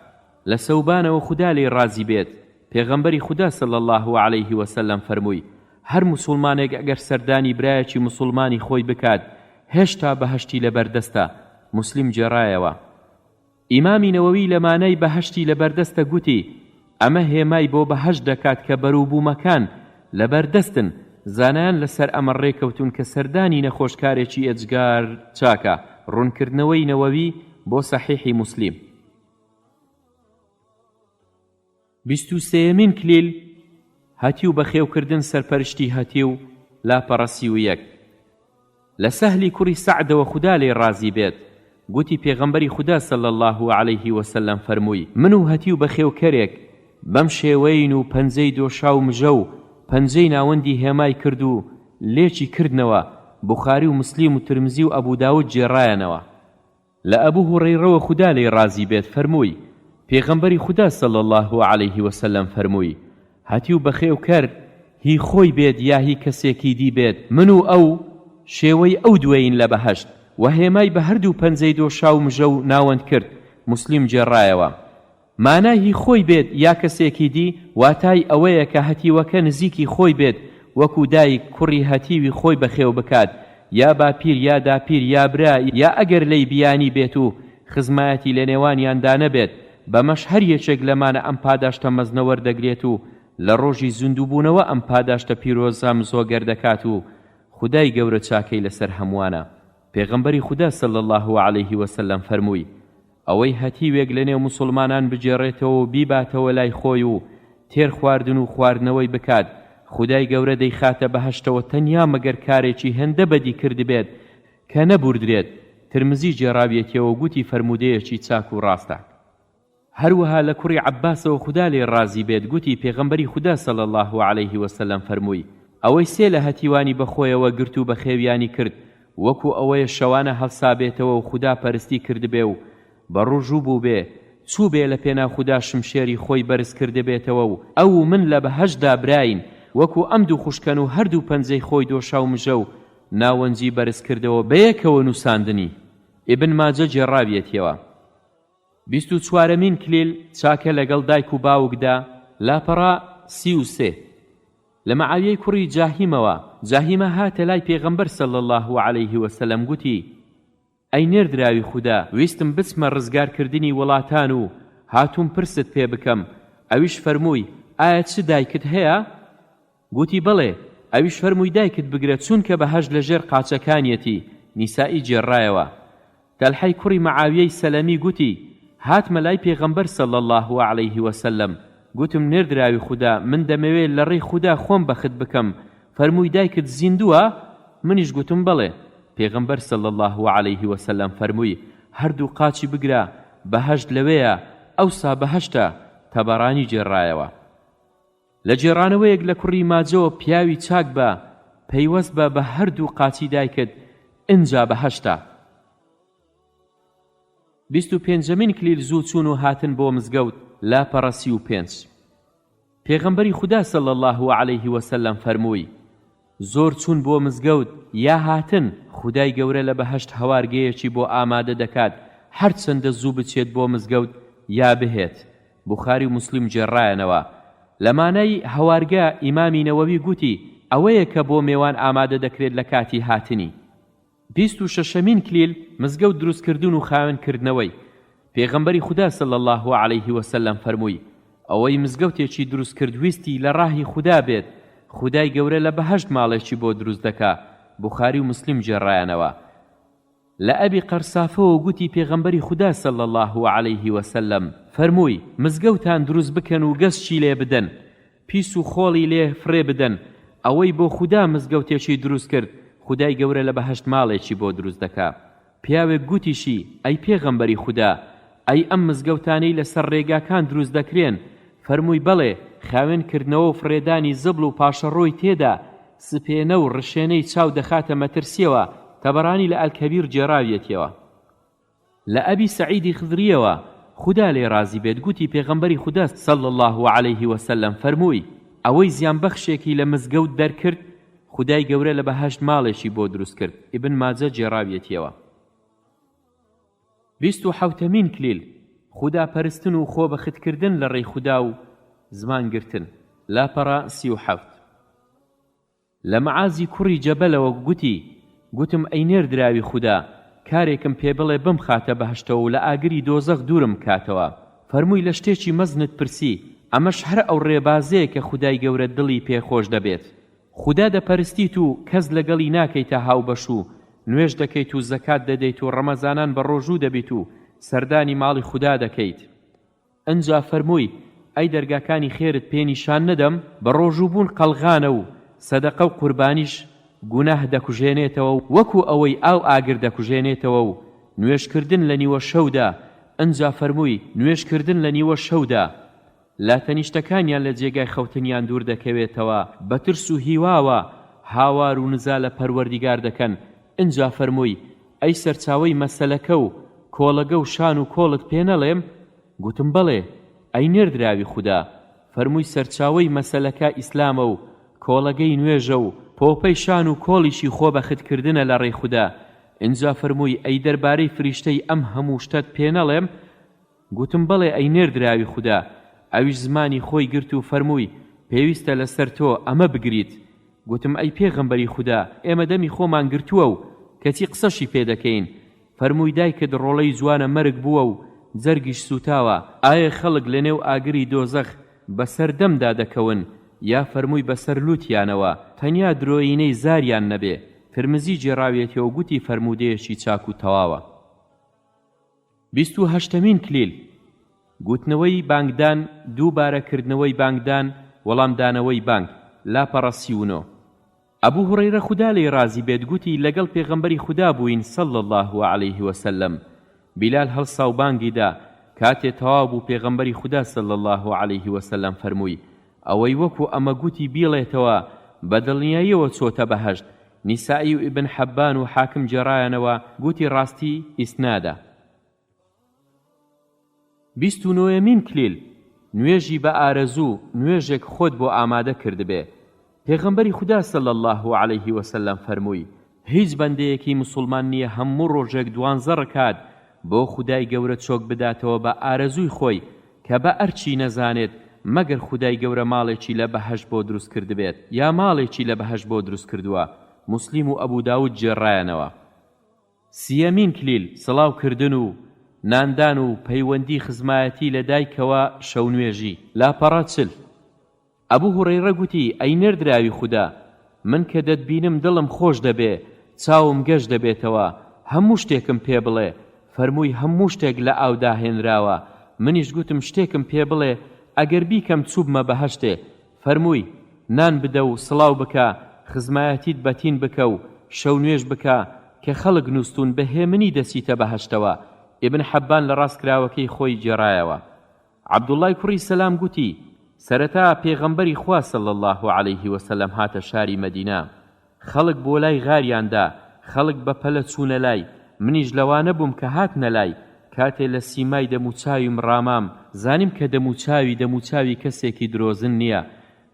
لە سەوبانەوە خودا لێی ڕازی بێت پێغەمبەری خودا صلی اللە علیه وسلم فەرمووی، هەر موسوڵمانێک ئەگەر سەردانی برایەکی موسوڵمانی خۆی بکات هێشتا بەهەشتی لەبەردەستە، موسلیم گێڕایەوە. ئیمامی نەوەوی لە مانای بەهەشتی لەبەردەستە گوتی، ئەمە هێمای بۆ بەهەشت دەکات کە بەروبوومەکان لەبەردەستن، زانایان لەسەر ئەمە ڕێکەوتوون کە سەردانی نەخۆشکارێکی ئێجگار چاکە، ڕوونکردنەوەی نەوەوی بۆ سەحیحی موسلیم. بیست و سێیەمین کلیل، هەتیو بەخێوکردن سەرپەرشتی هەتیو، لاپەڕە 31. لە سەهلی کوڕی سەعدەوە خودا لێی ڕازی بێت گوتی پێغەمبەری خودا صلی اللە علیه وسلم فەرمووی، من و هەتیو بەخێوکەرێک بەم شێوەیەین و پەنجەی دۆشاو مژە و پەنجەی ناوەندی هێمای کرد و لێکی کردنەوە، بوخاری و موسلیم و ترمزی و ئەبو داود گێڕایانەوە. لە ئەبو هوڕەیڕەوە خودا لێی ڕازی بێت فەرمووی، پێغەمبەری خودا صلی اللە علیه وسلم فەرمووی، هەتیو بەخێوکەر هی خۆی بێت یا هی کەسێکی دی بێت من و ئەو شێوەی ئەو دووەین لە بەهەشت، وە هێمای بە هەردوو پەنجەی دۆشاو مژە و ناوەند کرد، موسلیم گێڕایەوە. مانای هی خۆی بێت یا کەسێکی دی، واتای ئەوەیە کە هەتیوەکە نزیکی خۆی بێت وەکو دایک کوڕی هەتیوی خۆی بەخێو بکات یا باپیر یا داپیر یا برا یا ئەگەر لێی بیانی بێت و خزمایەتی لەنێوانیاندا نەبێت، بەمەش هەر یەکێک لەمانە ئەم پاداشتە مەزنە وەردەگرێت و لە ڕۆژی زیندووبوونەوە ئەم پاداشتە پیرۆزە مسۆگەر دەکات و خودای گەورە چاکەی لەسەر هەمووانە. پێغەمبەری خودا صلی اللە علیه وسلم فەرمووی. ئەوەی هەتیوێک لەنێو موسوڵمانان بگێڕێتەوە و بیباتەوە لای خۆی و تێر خواردن و خواردنەوەی بکات خودای گەورە دەیخاتە بەهەشتەوە تەنیا مەگەر کارێکی هێندە بەدی کردبێت کە نەبوردرێت، ترمزی گێڕاویەتیەوە گوتی فەرموودەیەکی چاک و ڕاستە. هەروەها لە کوڕی عەبباسەوە خودا لێی ڕازی بێت گوتی پێغەمبەری خودا صلی اللە علیه وسلم فەرمووی، ئەوەی سێ لە هەتیوانی بەخۆیەوە گرت و بەخێویانی کرد وەکو ئەوەیە شەوانە هەڵسابێتەوە و خودا پەرستی کردبێ و بەڕۆژوو بووبێ چووبێ لە پێناو خودا شمشێری خۆی بەرز کردبێتەوە و ئەو و من لە بەهەشتدا براین وەکو ئەم دوو خوشکەن و هەردوو پەنجەی خۆی دۆشا و مژە و ناوەنجی بەرز کردەوە بەیەکەوە نووساندنی ئیبن ماجە گێڕاویەتیەوە. بیست و چوارەمین کلیل چاکە لەگەڵ دایک و باوکدا، لاپەڕە 33. لە مەعاویەی کوڕی جاهیمەوە، جاهیمە هاتە لای پێغەمبەر صلی اللە علیه وسلم گوتی، ئەی نێردراوی خودا ویستم بچمە ڕزگار کردنی وڵاتان و هاتووم پرست پێ بکەم، ئەویش فەرمووی، ئایا چ دایکت هەیە؟ گوتی، بەڵێ، ئەویش فەرمووی دایکت بگرە چونکە بەهەشت لە ژێر قاچەکانیەتی، نیسائی گێڕایەوە. تەلحەی کوڕی مەعاویەی سەلەمی گوتی، هاتمە لای پێغەمبەر صلی اللە علیه وسلم، گوتم نێردراوی خودا من دەمەوێ لە ڕێی خودا خۆم بەخت بکەم، فەرمووی دایکت زیندووە؟ منیش گوتم بەڵێ، پێغەمبەر صلی اللە علیه وسلم فەرمووی هەردوو قاچی بگرە بەهەشت لەوێیە، ئەوسا بەهەشتە، تەبەرانی گێڕایەوە. لە گێڕانەوەیەک لە کوڕی ماجەوە پیاوی چاک بە، پەیوەست بە بە هەردوو قاچی دایکت، ئنجا بەهەشتە. بیست و پێنجەمین کلیل زوو چوون و هاتن بۆ مزگەوت، لاپەڕە 35. پێغەمبەری خودا صلی اللە علیه وسلم فەرمووی، زۆر چوون بۆ مزگەوت یا هاتن، خودای گەورە لە بەهەشت هەوارگەیەکی بۆ ئامادە دەکات هەرچەندە زوو بچێت بۆ مزگەوت یا بهێت. بوخاری و موسلیم گێڕایانەوە. لە مانای، هەوارگە، ئیمامی نەوەوی گوتی، ئەوەیە کە بۆ مێوان ئامادە دەکرێت لە کاتی هاتنی. بیست و شەشەمین کلیل، مزگەوت دروست کردن و خاوێن کردنەوەی. پێغەمبەری خودا صلی اللە علیه وسلم فەرمووی، ئەوەی مزگەوتێکی دروست کرد ویستی لە ڕاهی خودا بێت، خودای گەورە لە بەهەشت ماڵێکی بۆ دروست دەکا، بوخاری و موسلیم گێڕایانەوە. لە ئەبی قەرسافەوە گوتی پێغەمبەری خودا صلی اللە علیه وسلم فەرمووی، مزگەوتان دروست بکەن و گەسچی لێ بدەن، پیس و خۆڵی لێ فڕێ بدەن، ئەوەی بۆ خودا مزگەوتێکی دروست کرد، خودای گەورە لە بەهەشت ماڵێکی بۆ دروست دەکا. پیاوێک گوتیشی، ئەی پێغەمبەری خودا، ئەی ئەم مزگەوتانەی لەسەر ڕێگاکان دروست دەکرێن؟ فەرمووی، بەڵێ، خاوێن کردنەوە و فڕێدانی زبڵ و پاشەڕۆی تێدا، سپێنە و ڕشێنەی چاو دەخاتە مەترسیەوە، تەبەرانی لە الکبیر گێڕاویەتیەوە. لە ئەبی سەعیدی خدریەوە، خودا لێی ڕازی بێت، گوتی پێغەمبەری خودا صلی اللە علیه وسلم فەرمووی، ئەوەی زیانبەخشێکی لە مزگەوت دەرکرد، خودای گەورە لە بەهەشت ماڵێکی بۆ دروست کرد، ئیبن ماجە گێڕاویەتیەوە. بیست و حەوتەمین کلیل، خودا پەرستن و خۆ بەخت کردن لە ڕێی خودا و زمان گرتن، لاپەڕە 37. لە معازی کوڕی جەبەلەوە گوتی، گوتم ئەی نێردراوی خودا، کارێکم پێ بڵێ بمخاتە بەهەشتەوە و لە ئاگری دۆزەخ دوورم بکاتەوە. فەرمووی لە شتێکی مەزنت پرسی، ئەمەش هەر ئەو ڕێبازەیە کە خودای گەورە دڵی پێ خۆش دەبێت. خودا دەپەرستیت و کەس لەگەڵی ناکەیتە هاوبەش و نوێژ دەکەیت و زەکات دەدەیت و ڕەمەزانان بەڕۆژوو دەبیت و سەردانی ماڵی خودا دەکەیت. ئنجا فەرمووی، ئەی دەرگاکانی خێرت پێ نیشان نەدەم؟ بەڕۆژوو بوون قەڵغانە و سەدەقە و قوربانیش گوناه دەکوژێنێتەوە وەکو ئەوەی ئاو ئاگر دەکوژێنێتەوە و نوێژ کردن لە نیوە شەودا، ئنجا فەرمووی، نوێژ کردن لە نیوە شەودا لاتەنیشتەکانیان لە جێگای خەوتنیان دوور دەکەوێتەوە بە ترس و هیواوە هاوار و نزا لە پەروەردیگار دەکەن، ئنجا فەرمووی، ئەی سەرچاوەی مەسەلەکە و کۆڵەگە و شان و کۆڵت پێ نەڵێم؟ گوتم بەڵێ، ئەی نێردراوی خودا، فەرمووی سەرچاوەی مەسەلەکە ئیسلامە و کۆڵەگەی نوێژە و پۆپەی شان و کۆڵیشی خۆ بەخت کردنە لە ڕێی خودا، ئینجا فەرمووی ئەی دەربارەی فریشتەی ئەم هەموو شتەت پێ نەڵێم؟ گوتم بەڵێ ئەی نێردراوی خودا، ئەویش زمانی خۆی گرت و فەرمووی پێویستە لەسەر تۆ ئەمە بگریت، گوتم ئەی پێغەمبەری خودا ئێمە دەمی خۆمان گرتووە و کەچی قسەشی پێ دەکەین، فەرمووی دایکت ڕۆڵەی جوانە مەرگ بووە و جەرگیش سووتاوە، ئایە خەڵک لەنێو ئاگری دۆزەخ بەسەر دەمدا دەکەون یا فەرمووی بەسەر لووتیانەوە، تەنیا درۆیینەی زاریان نەبێ، ترمزی گێڕاویەتیەوە گوتی فەرموودەیەکی چاک و تەواوە. بیست و هەشتەمین کلیل، گوتنەوەی بانگدان، دووبارە کردنەوەی بانگدان، وەڵامدانەوەی بانگ، لاپەڕە 39. ئەبو هوڕەیرە خودا لێی ڕازی بێت گوتی لەگەڵ پێغەمبەری خودا بووین صلی اللە علیه وسلم بیلال هەڵسا و بانگی دا کاتێ تەواو بوو پێغەمبەری خودا صلی اللە علیه وسلم فەرمووی ئەوەی وەکو ئەمە گوتی بیڵێتەوە بە دڵنیاییەوە چۆتە بەهەشت نیسائی و ئیبن حبان و حاکم گێڕایانەوە گوتی ڕاستی ئیسنادە. بیست و نۆیەمین کلیل، نوێژی بە ئارەزوو، نوێژێک خۆت بۆ ئامادە کردبێ، پێغەمبەری خودا صلی اللە علیه وسلم فەرمووی، هیچ بەندەیەکی موسوڵمان نییە هەموو ڕۆژێک دوانزە ڕکات بۆ خودای گەورە چۆک بداتەوە بە ئارەزووی خۆی کە بە ئەرکی نەزانێت مەگەر خودای گەورە ماڵێکی لە بەهەشت بۆ دروست کردبێت یا ماڵێکی لە بەهەشت بۆ دروست کردووە، موسلیم و ئەبو داود گێڕایانەوە. سییەمین کلیل، سڵاو کردن و ناندان و پەیوەندی خزمایەتی لە دایکەوە شەونوێژی. لاپەڕە 40. ئەبو هوڕەیڕە گوتی، ئەی نێردراوی خودا، من کە دەتبینم دڵم خۆش دەبێ، چاوم گەش دەبێتەوە، هەموو شتێکم پێ بڵێ، فەرمووی هەموو شتێک لە ئاودا هێنراوە، منیش گوتم شتێکم پێ بڵێ ئەگەر بیکەم چووبمە بەهەشتێ، فەرمووی، نان بدە و سڵاو بکە، خزمایەتیت بەتین بکە و شەو نوێژ بکە، کە خەڵک نووستوون بە هێمنی دەچیتە بەهەشتەوە، ئیبن حەببان لە ڕاستکراوەکەی خۆی گێڕایەوە. عەبدوڵڵای کوڕی سەلام گوتی، سەرەتا پێغەمبەری خوا صلی اللە علیه وسلم هاتە شاری مەدینە، خەڵک بۆ لای غاریان دا، خەڵک بە پەلە چوونە لای، منیش لەوانە بووم کە هاتنە لای، کاتێ لە سیمای دەموچاویم ڕامام، زانیم کە دەموچاوی دەموچاوی کەسێکی درۆزن نییە،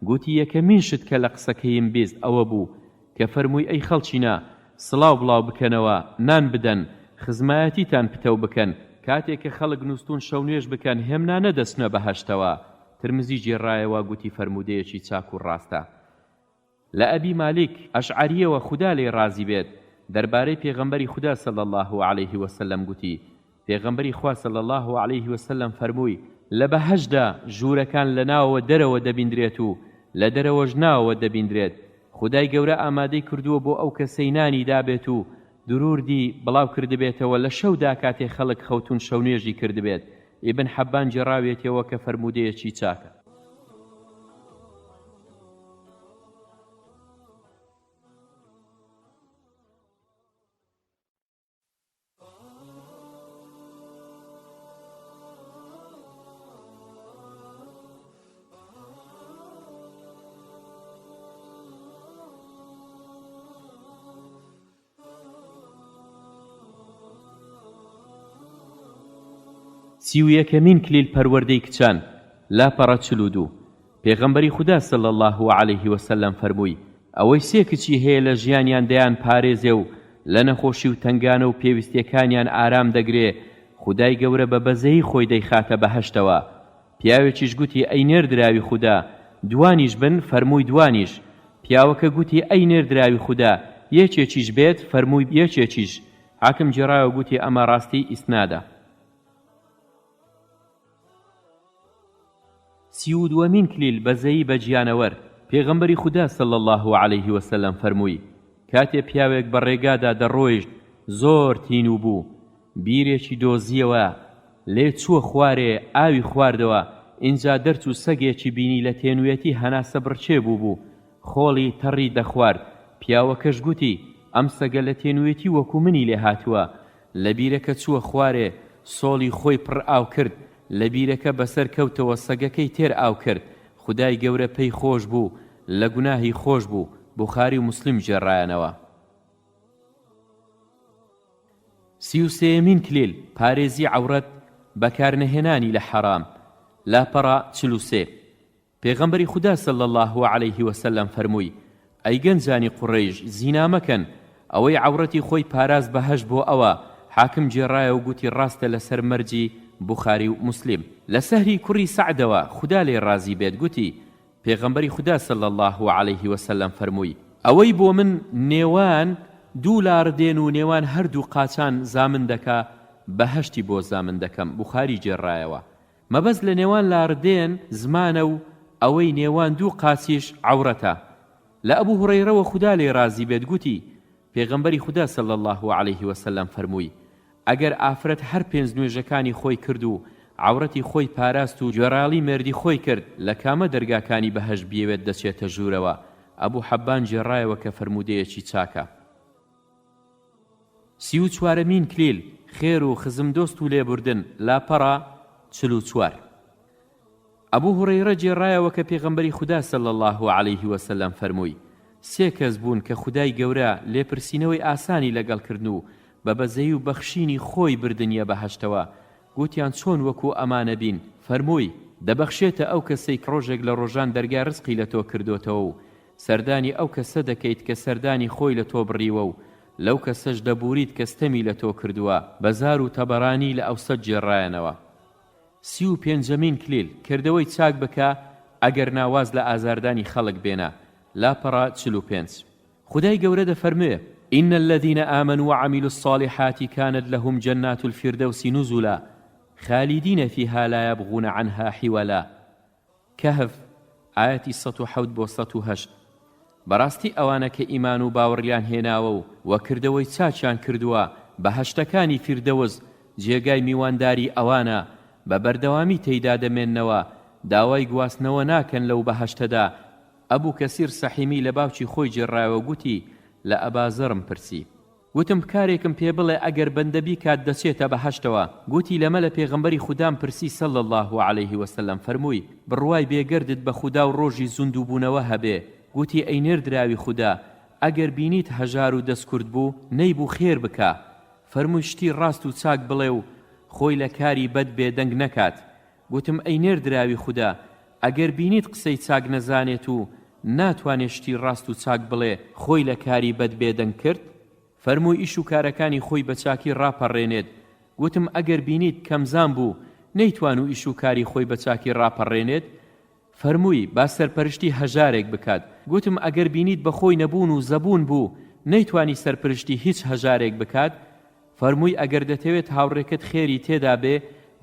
گوتی یەکەمین شت کە لە قسەکەیم 20 ئەوە بوو کە فەرمووی ئەی خەڵکینە، سڵاو بڵاو بکەنەوە، نان بدەن، خزمایەتیتان پتەو بکەن، کاتێ کە خەڵک نوستوون شەونوێژ بکەن هێمنانە دەچنە بەهەشتەوە، ترمزی گێڕایەوە گوتی فەرموودەیەکی چاک و ڕاستە. لە ئەبی مالیک ئەشعەریەوە خودا لێی ڕازی بێت دەربارەی پێغەمبەری خودا صلی اللە علیه وسلم گوتی، پێغەمبەری خوا صلی اللە علیه وسلم فەرمووی، لە بەهەشتدا ژوورەکان لە ناوەوە دەرەوە دەبیندرێت و لە دەرەوەش ناوەوە دەبیندرێت، خودای گەورە ئامادەی کردووە بۆ ئەو کەسەی نانی دابێت و دروردی بڵاو کردبێتەوە لە شەودا کاتێ خەڵک خەوتوون شەونوێژی کردبێت، ئیبن حبان گێڕاویەتیەوە کە فەرموودەیەکی چاکە. سی و یەکەمین کلیل پەروەردەی کچان، لاپەڕە 42، پێغەمبەری خودا صلی اللە علیه وسلم فەرمووی، ئەوەی سێ کچی هەیە لە ژیانیان دەیان پارێزێ و لە نەخۆشی و تەنگانە و پێویستیەکانیان ئارام دەگرێ خودای گەورە بە بەزەیی خۆی دەیخاتە بەهەشتەوە پیاوێکیش گوتی ئەی نێردراوی خودا دوانیش بن فەرمووی دوانیش پیاوەکە گوتی ئەی نێردراوی خودا یەکێکیش بێت فەرمووی یەکێکیش حاکم گێڕایەوە گوتی ئەمە ڕاستی ئیسنادە. سی و دووەمین کلیل بەزەیی بە گیانەوەر، پێغەمبەری خودا صلی اللە علیه وسلم فەرمووی، کاتێ پیاوێک بە ڕێگادا دەڕۆیشت زۆر تینوو بوو، بیرێکی دۆزییەوە لێ چووە خوارێ ئاوی خواردەوە، ئینجا دەرچوو سەگێکی بینی لە تێنوویەتی هەناسە بڕکێ بووبوو، خۆڵی تەڕی دەخوارد، پیاوەکەش گوتی، ئەم سەگە لە تێنوویەتی وەکوو منی لێ هاتووە، لە بیرەکە چووە خوارێ سۆڵی خۆی پڕ ئاو کرد، لە بیرەکە بەسەر کەوتەوە سەگەکەی تێر ئاو کرد، خودای گەورە پێی خۆش بوو لە گوناهی خۆش بوو، بوخاری و موسلیم گێڕایانەوە. سی و سێیەمین کلیل، پارێزی عەورەت، بەکارنەهێنانی لە حەرام، لاپەڕە 43. پێغەمبەری خودا صلی اللە علیه وسلم فەرمووی، ئەی گەنجانی قوڕەیش زینا مەکەن، ئەوەی عەوڕەتی خۆی پاراست بەهەشت بۆ ئەوە، حاکم گێڕایەوە گوتی ڕاستە لەسەر مەرجی بوخاری و موسلیم. لە سەهلی کوڕی سەعدەوە خودا لێی ڕازی بێت گوتی، پێغەمبەری خودا صلی اللە علیه وسلم فەرمووی، ئەوەی بۆ من نێوان دوو لاڕدێن و نێوان هەردوو قاچان زامن دەکا بەهەشتی بۆ زامن دەکەم، بوخاری گێڕایەوە. مەبەست لە نێوان لاردێن زمانە و ئەوەی نێوان دوو قاچیش عەورەتە. لە ئەبو هوڕەیرەوە خودا لێی ڕازی بێت گوتی، پێغەمبەری خودا صلی اللە علیه وسلم فەرمووی، ئەگەر ئافرەت هەر پێنج نوێژەکانی خۆی کرد و عەورەتی خۆی پاراست و گوێڕایەڵی مێردی خۆی کرد لە کامە دەرگاکانی بەهەشت بیەوێت دەچێتە ژوورەوە، ئەبو حەبان گێڕایەوە کە فەرموودەیەکی چاکە. سی و چوارەمین کلیل، خێر و خزمدۆست و لێبوردن، لاپەڕە 44. ئەبو هوڕەیڕە گێڕایەوە کە پێغەمبەری خودا صلی اللە علیه وسلم فەرمووی، سێ کەس بوون کە خودای گەورە لێپرسینەوەی ئاسانی لەگەڵ کردن و بە بەزەیی و بەخشینی خۆی بردنیە بەهەشتەوە، گوتیان چۆن وەکو ئەمانە بین؟ فەرمووی، دەبەخشێتە ئەو کەسەی ڕۆژێک لە ڕۆژان دەرگای ڕزقی لە تۆ کردۆتەوە و سەردانی ئەو کەسە دەکەیت کە سەردانی خۆی لە تۆ بڕیوە و لەو کەسەش دەبوریت کە ستەمی لە تۆ کردووە، بەزار و تەبەرانی لە ئەوسەت گێڕایەنەوە. 35مین کلیل، کردەوەی چاک بکە ئەگەرنا واز لە ئازاردانی خەڵک بێنە، لاپەڕە 45. خودای گەورە دەفەرموێ، ان الذین آمنوا وعملوا الصالحات کانت لهم جنات الفردوس نزلا خالدین فیها لا یبغون عنها حولا، کەهف، ئایەتی 107 بۆ 108. بەڕاستی ئەوانە کە ئیمان و باوەڕیان هێناوە و وە کردەوەی چاکیان کردووە بەهەشتەکانی فیردەوس جێگای میوانداری ئەوانە بە بەردەوامی تێیدا دەمێننەوە داوای گواستنەوە ناکەن لەو بەهەشتەدا ئەبو کەسیر سەحیمی لە باوکی خۆی گێڕایەوە گوتی لە ئەبازەڕم پرسی. گوتم کارێکم پێ بڵێ ئەگەر بەندە بیکات دەچێتە بەهەشتەوە، گوتی لەمە لە پێغەمبەری خودام پرسی صلی اللە علیه وسلم فەرمووی، بڕوای بێگەردت بە خودا و ڕۆژی زوندوو بوونەوە هەبێ، گوتی ئەی نێردراوی خودا ئەگەر بینیت هەژار و دەست کورت بوو نەیبوو خێر بکە، فەرمووی شتی ڕاست و چاک بڵێ و خۆی لە کاری بەد بێدەنگ نەکات، گوتم ئەی نێردراوی خودا ئەگەر بینیت قسەی چاک نەزانێت و ناتوانێ شتی ڕاست و چاک بڵێ خۆی لە کاری بەد بێدەنگ کرد؟ فەرمووی ئیش و کارەکانی خۆی بە چاکی ڕاپەڕێنێت، گوتم ئەگەر بینیت کەمزان بوو نەیتوانو ئیش و کاری خۆی بە چاکی ڕاپەڕێنێت؟ فەرمووی با سەرپەرشتی هەژارێک بکات، گوتم ئەگەر بینیت بە خۆی نەبوون و زەبوون بوو نەیتوانی سەرپرشتی هیچ هەژارێک بکات؟ فەرمووی ئەگەر دەتەوێت هاوڕێکەت خێری تێدا بێ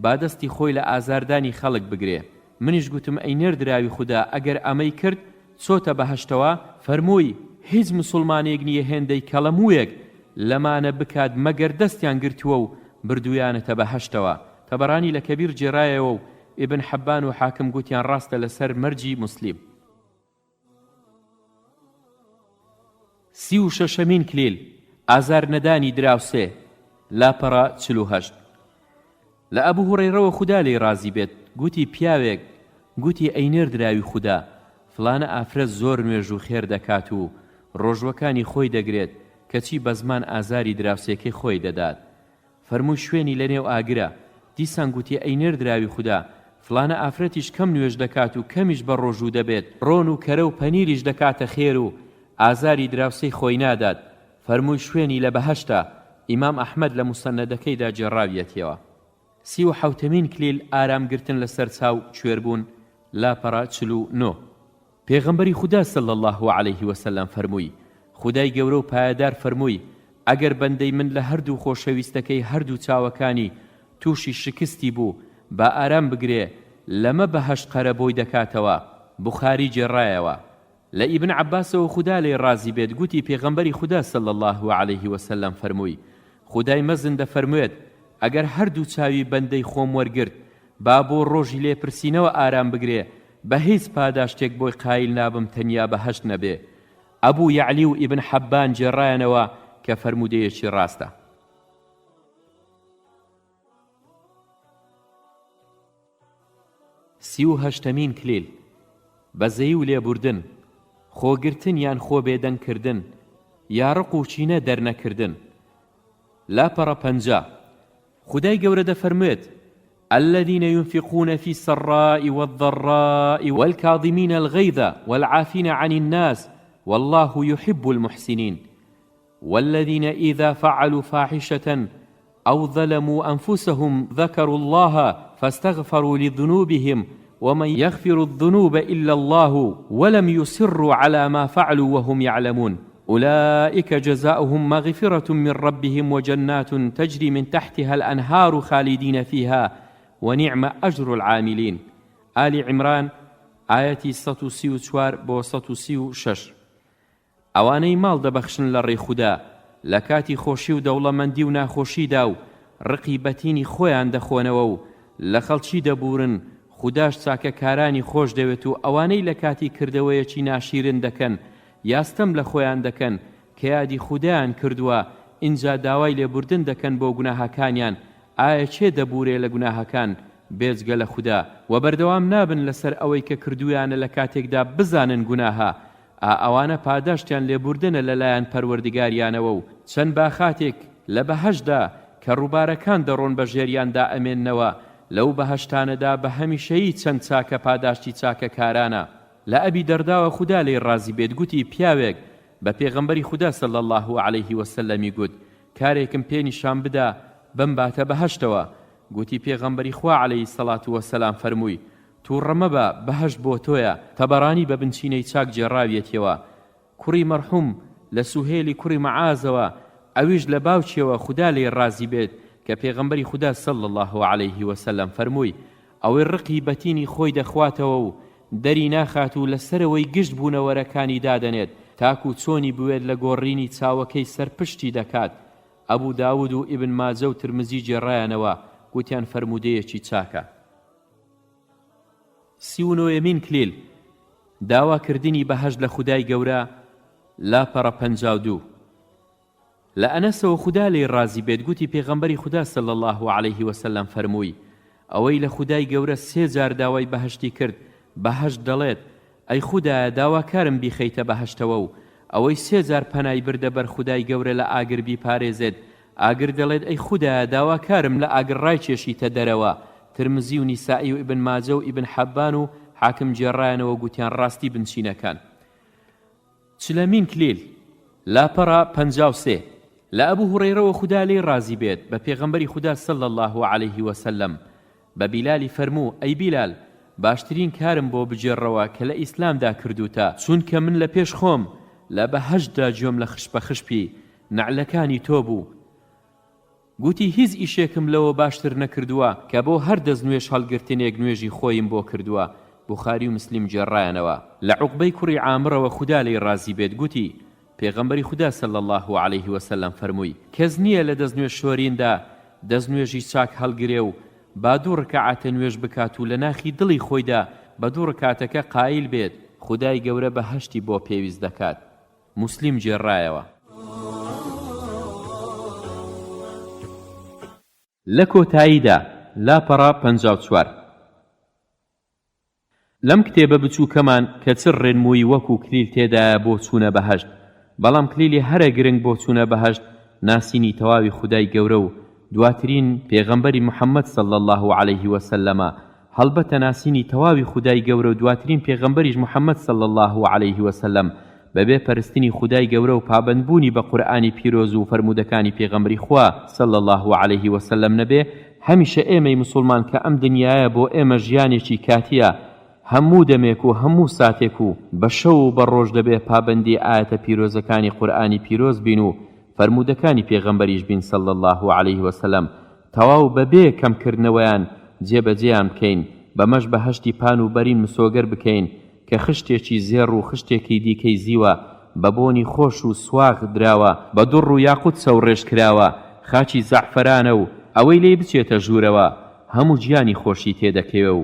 با دەستی خۆی لە ئازاردانی خەڵک بگرێ منیش گوتم ئەی نێردراوی خودا ئەگەر ئەمەی کرد چۆتە بەهەشتەوە؟ فەرمووی هیچ موسوڵمانێک نیە هێندەی کەڵە مووێک لەمانە بکات مەگەر دەستیان گرتووە و بردوویانەتە بەهەشتەوە تەبەرانی لە کەبیر گێرایەوە و ئیبن حبان و حاکم گوتیان ڕاستە لەسەر مەرجی موسلیم. 36مین کلیل، ئازار نەدانی دراوسێ، لاپەڕە 48. لە ئەبو هوڕەیڕەوە خودا لێی ڕازی بێت گوتی پیاوێک گوتی ئەی نێردراوی خودا فڵانە ئافرەت زۆر نوێژ و خێر دەکات و ڕۆژوەکانی خۆی دەگرێت کەچی بەزمان ئازاری دراوسێکەی خۆی دەدات فەرمووی شوێنی لەنێو ئاگرە، دیسان گوتی ئەی نێردراوی خودا فڵانە ئافرەتیش کەم نوێژ دەکات و کەمیش بە ڕۆژوو دەبێت، ڕۆن و کەرە و پەنیریش دەکاتە خێر و ئازاری دراوسێی خۆی نادات، فەرمووی شوێنی لە بەهەشتە، ئیمام ئەحمەد لە موسەنەدەکەیدا گێڕاویەتیەوە. سی و حەوتەمین کلیل ئارام گرتن لەسەر چاو کوێربوون، لاپەڕە 49. پێغەمبەری خودا صلی اللە علیه وسلم فەرمووی، خودای گەورە و پایەدار فەرمووی، ئەگەر بەندەی من لە هەردوو خۆشەویستەکەی هەردوو چاوەکانی تووشی شکستی بوو با ئارام بگرێ لەمە بەهەشت قەرەبۆی دەکاتەوە، بوخاری گێڕایەوە. لە ئیبن عەباسەوە خودا لێی ڕازی بێت گوتی پێغەمبەری خودا صلی اللە علیه وسلم فەرمووی، خودای مەزن دەفەرموێت، ئەگەر هەردوو چاوی بەندەی خۆم وەرگرت با بۆ ڕۆژی لێپرسینەوە ئارام بگرێ بە هیچ پاداشتێک بۆی قایل نابم تەنیا بەهەشت نەبێ ئەبو یەعلی و ئیبن حەبان گێڕایانەوە کە فەرموودەیەکی ڕاستە. 38مین کلیل، بەزەیی و لێبوردن، خۆگرتن یان خۆ بێدەنگ کردن، یا ڕق و کینە دەرنەکردن. لاپەڕە 50. خودای گەورە دەفەرموێت، الذین ينفقون فی السراء والضراء والکاظمین الغیظ والعافین عن الناس واللە یحب المحسنین والذین اذا فعلوا فاحشة او ظلموا انفسهم ذکروا اللە فاستغفروا لذنوبهم ومن یغفر الذنوب الا اللە ولم یصروا علی ما فعلوا وهم یعلمون اولئک جزاؤهم مغفرة من ربهم وجنات تجری من تحتها الانهار خالدین فیها ونعم اجر العاملین ئالی عیمران ئایەتی 134 بۆ 136 ئەوانەی ماڵ دەبەخشن لە ڕێی خودا لە کاتی خۆشی و دەوڵەمەندی و ناخۆشیدا و. ڕقی بەتینی خۆیان دەخۆنەوە و لە خەڵکی دەبوورن، خوداش چاکەکارانی خۆش دەوێت و ئەوانەی لە کاتی کردەوەیەکی ناشیرن دەکەن یا ستەم لە خۆیان دەکەن کە یادی خودایان کردووە ئینجا داوای لێبوردن دەکەن بۆ گوناهەکانیان ئایا کێ دەبوورێ لە گوناهەکان بێجگە لە خودا؟ وە بەردەوام نابن لەسەر ئەوەی کە کردوویانە لە کاتێکدا بزانن گوناهە ئا ئەوانە پاداشتیان لێبوردنە لە لایەن پەروەردگاریانەوە و چەند باخاتێک لە بەهەشتدا کە ڕووبارەکان دەڕۆن بە ژێریاندا ئەمێننەوە لەو بەهەشتانەدا بە هەمیشەیی چەند چاکە پاداشتی چاکەکارانە. لە ئەبی دەرداوە خودا لێی ڕازی بێت گوتی پیاوێک بە پێغەمبەری خودا صلی اللە علیه وسلم ی گوت کارێکم پێ نیشان بدە بمباتە بەهەشتەوە گوتی پێغەمبەری خوا علیە الصلوە والسلام فەرمووی توڕە مەبە بەهەشت بۆ تۆیە تەبەرانی بە بنچینەی چاک گێڕاویەتیەوە کوڕی مەرحوم لە سوهێلی کوڕی معازەوە ئەویش لە باوکیەوە خودا لێی ڕازی بێت کە پێغەمبەری خودا صلی اللە علیه وسلم فەرمووی ئەوەی ڕقی بەتینی خۆی دەخواتەوە و دەری ناخات و لە سەرەوەی گشت بوونەوەرەکانی دادەنێت تاکو چۆنی بوێت لە گۆڕینی چاوەکەی سەرپشتی دەکات ئەبو داود و ئیبن ماجە و ترمزی گێڕایانەوە گوتیان فەرموودەیەکی چاکە. سی و نۆیەمین کلیل، داوا کردنی بەهەشت لە خودای گەورە، لاپەڕە 52. لە ئەنەسەوە خودا لێی ڕازی بێت گوتی پێغەمبەری خودا صلی اللە علیه وسلم فەرمووی، ئەوەی لە خودای گەورە سێ جار داوای بەهەشتی کرد بەهەشت دەڵێت، ئەی خودایە داواکارم بیخەیتە بەهەشتەوە و ئەوەی سێ جار پەنای بردە بەر خودای گەورە لە ئاگر بیپارێزێت ئاگر دەڵێت ئەی خودایە داواکارم لە ئاگر ڕایکێشیتە دەرەوە ترمزی و نیسائی و ئیبن ماجە و ئیبن حبان و حاکم گێڕایانەوە گوتیان ڕاستی بنچینەکان چلەمین کلیل، لاپەڕە 53. لە ئەبو هوڕەیڕەوە خودا لێی ڕازی بێت بە پێغەمبەری خودا صلی اللە علیه وسلم بە بیلالی فەرموو، ئەی بیلال باشترین کارم بۆ بگێڕەوە کە لە ئیسلامدا کردووتە، چونکە من لە پێش خۆم لە بەهەشتدا گوێم لە خشپەخشپی نەعلەکانی تۆ بوو، گوتی هیچ ئیشێکم لەوە باشتر نەکردووە کە بۆ هەر دەستنوێژ هەڵگرتنێک نوێژی خۆیم بۆ کردووە، بوخاری و مسلم گێڕایانەوە. لە عوقبەی کوڕی عامرەوە خودا لێی ڕازی بێت گوتی، پێغەمبەری خودا صلی اللە علیه وسلم فەرمووی، کەس نییە لە دەستنوێژ شۆریندا دەستنوێژی چاک هەڵگرێ و با دوو ڕکەعاتە نوێژ بکات و لە ناخی دڵی خۆیدا بە دوو ڕکاتەکە قایل بێت، خودای گەورە بەهەشتی بۆ پێویست دەکات. موسلیم گێڕایەوە. لە کۆتاییدا، لاپەڕە 54. لەم کتێبە بچووکەمان کە چ ڕێنمووی وەکوو کلیل تێدایە بۆ چوونە بەهەشت، بەڵام کلیلی هەرە گرنگ بۆ چوونە بەهەشت ناسینی تەواوی خودای گەورە و دواترین پێغەمبەری محمد صلی اللە علیه و سلم ە، هەڵبەتە ناسینی تەواوی خودای گەورە و دواترین پێغەمبەریش محمد صلی اللە علیه و سلم بەبێ پەرستنی خودای گەورە و پابەندبوونی بە قورئانی پیرۆز و فەرموودەکانی پێغەمبەری خوا صلی اللە علیه و سلم نەبێ هەمیشە ئێمەی موسوڵمان کە ئەم دنیایە بۆ ئێمە ژیانێکی کاتیە هەموو دەمێک و هەموو ساتێک و بە شەو و بە ڕۆژ دەبێ پابەندی ئایەتە پیرۆزەکانی قورئانی پیرۆز بین و فەرموودەکانی پێغەمبەریش بین صلی اللە علیه و سلم تەواو بە بێ کەم کردنەوەیان جێ بەجێیان بکەین بەمەش بەهەشتی پان و بەرین مسۆگەر بکەین کە خشتێکی زێڕ و خشتێکی دیکەی زیوە بە بۆنی خۆش و سواغ دراوە، بە دوڕ و یاقوت سەوڕێژ کراوە، خاکی زەعفەرانە و ئەوەی لێی بچێتە ژوورەوە هەموو گیانی خۆشی تێ دەکەوێ و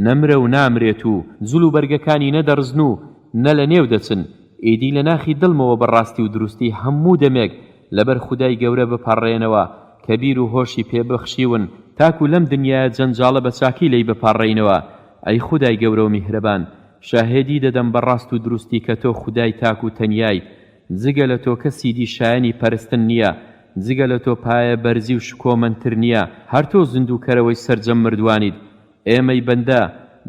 نەمرە و نامرێت و جل و بەرگەکانی نە دەڕزن و نە لە نێو دەچن، ئیدی لە ناخی دڵمەوە بە ڕاستی و دروستی هەموو دەمێک لەبەر خودای گەورە بپاڕێنەوە کە بیر و هۆشی پێ بەخشیون تاکو لەم دنیایە جەنجاڵە بە چاکی لێی بپاڕێینەوە ئەی خودای گەورە و میهرەبان شاهێدی دەدەم بە ڕاست و دروستی کە تۆ خودای تاک و تەنیای جگە لە تۆ کەسی دی شایەنی پەرستن نییە جگە لە تۆ پایە بەرزی و شکۆمەندتر نییە هەر تۆ زیندووکەرەوەی سەرجەم مردووانیت ئێمەی بەندە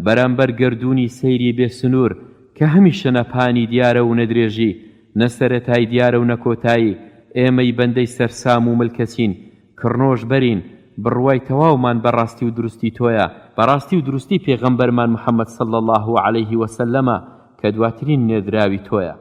بەرامبەر گەردوونی سەیری بێ سنوور کە هەمیشە نە پانی دیارە و نە درێژی، نە سەرەتای دیارە و نە کۆتایی، ئێمەی بەندەی سەرسام و ملکەچین، کڕنۆش بەرین، بڕوای تەواومان بە ڕاستی و دروستی تۆیە، بە ڕاستی و دروستی پێغەمبەرمان محمد صلی اللە علیه وسلم ە کە دواترین نێردراوی تۆیە.